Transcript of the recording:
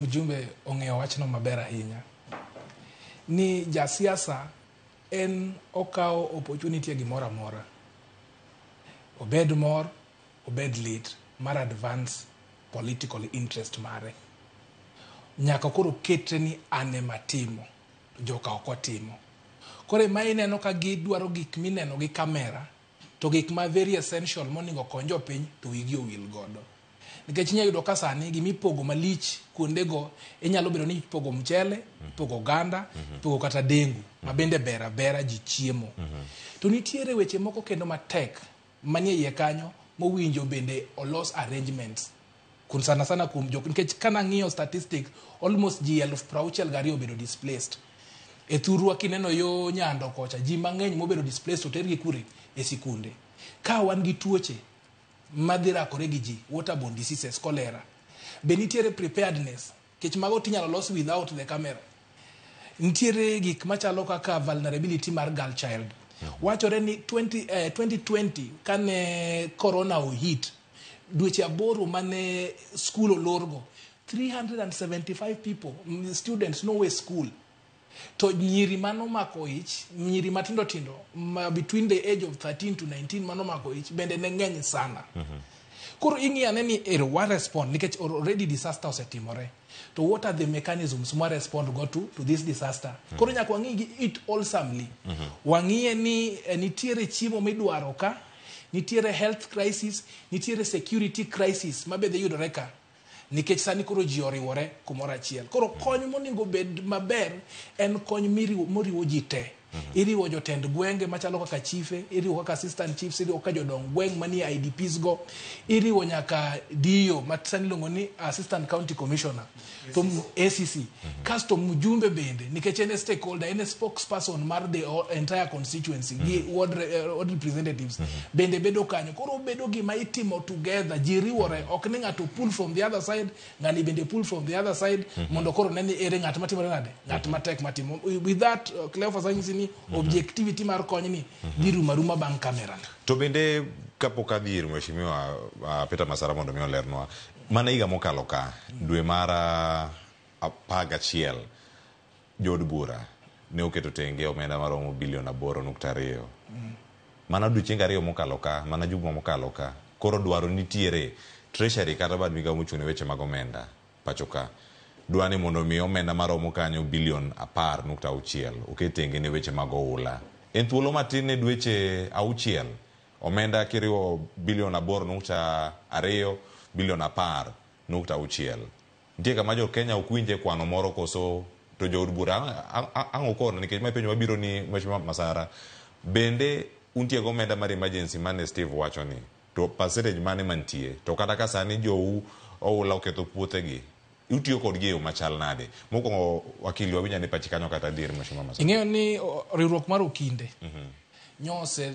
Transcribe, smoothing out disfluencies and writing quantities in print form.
Mjumbe ong'eyo wachno maber ahinya ni jasiasa en okawo opportunity e gimoro amora, obed mor, obed lit, mar advance political interest mare. Nyaka koro ketre ni an ema timo, joka ok otimo. Koro ema ineno ka gidwaro gik mineno gi kamera, to gik ma very essential monego kony jopiny to wigi owil godo. Nikech inyalo yudo ka sani gimipogo malich kuondego inyalo bedo ni ipogo mchele, ipogo oganda, ipogo kata dengu ma bende ber abera ji chiemo. To nitiere weche moko kendo matek manie iye kanyo mowinjo bende olos arrangements kun sana sana kuom jok, nikech kanang'iyo statistic, almost ji 62,000 obedo displaced e thurwa. Kineno yo Nyando kocha, ji mang'eny mobedo displaced otergi kure? E sikunde. Ka wan gi tuoche madhi rakore gi ji, waterborne diseases, cholera, be nitiere preparedness? Nikech mago tinyalo los without the camera. Nitiere gik machalo kaka vulnerability mar girl child. Wachore ni 2020 kane corona ohit dweche 8 mane school olorgo, 375 people, students nowe school, to nyiri manomako ich, nyiri matindo tindo ma between the age of 13 to 19 manomako ich bende ne ng'eny sana. Koro ing'iyo ane ni ero wa respond nikech already disaster osetimore, to what are the mechanisms mwa respond go to this disaster? Koro nyaka wang'i gi it wholesomely. Wang'iye ni nitiere chiemo midwaro ka, nitiere health crisis, nitiere security crisis ma bende yudore ka, nikech sani koro ji oriwore kumoro achiel. Koro kony monego bed maber en kony moriwo ji te. Iriwo jotend gwenge machalo kaka chife, iriwo kaka assistant chiefs, iriwo kaka jodong gweng' manie IDPs go, iriwo nyaka DO ma sani iluongo ni assistant county commissioner to ACC, kasto mjumbe bende, nikech en e stakeholder, en e spokesperson mar the entire constituency gi ward representatives bende bedo kanyo. Koro bedo gima itimo together, ji riwore, ok ni ng'ato pull from the other side, ng'ani bende pull from the other side, mondo koro ne ni ere ng'at matimore nade, ng'at matek matimo. With that, Cleophas, anyisi ni objectivity mar kony ni dhi rumo aruma bang' camera. To bende kapok adhi ir Mheshimiwa Peter Masara mondo mi olernwa, mana higa mokalo ka, dwe mar 11, jood bura ne oketo tenge omenda maromo bilion 8.2. Mana odiochienge 2 mokalo ka, mana juma mokalo ka, koro dwaro nitiere. Treasury kata bad migawo mochung' ne weche mag omenda pacho ka dwa ni mondo mi omenda maromo kanyo bilion 10.6 oket tenge ne weche mag oula. En thuolo matin ne dweche 6, omenda kiriwo bilion 8.2, bilion 10.6, nitie kama jo Kenya ok winje kwano moro koso to jood bura ang' okono? Nikech mae penjo mabiro ni Mheshimiwa Masara, bende untie gi omenda mar emergency mane Steve wacho ni to percentage mane mantie? To kata ka sani jou oula oketho puothegi, utiyo kodgi e yo machal nade? Mokwongo wakili, wawinj ane pachi kanyo kata dhier Mheshimiwa Masara. Ing'eyo ni riwruok mar okinde nyose.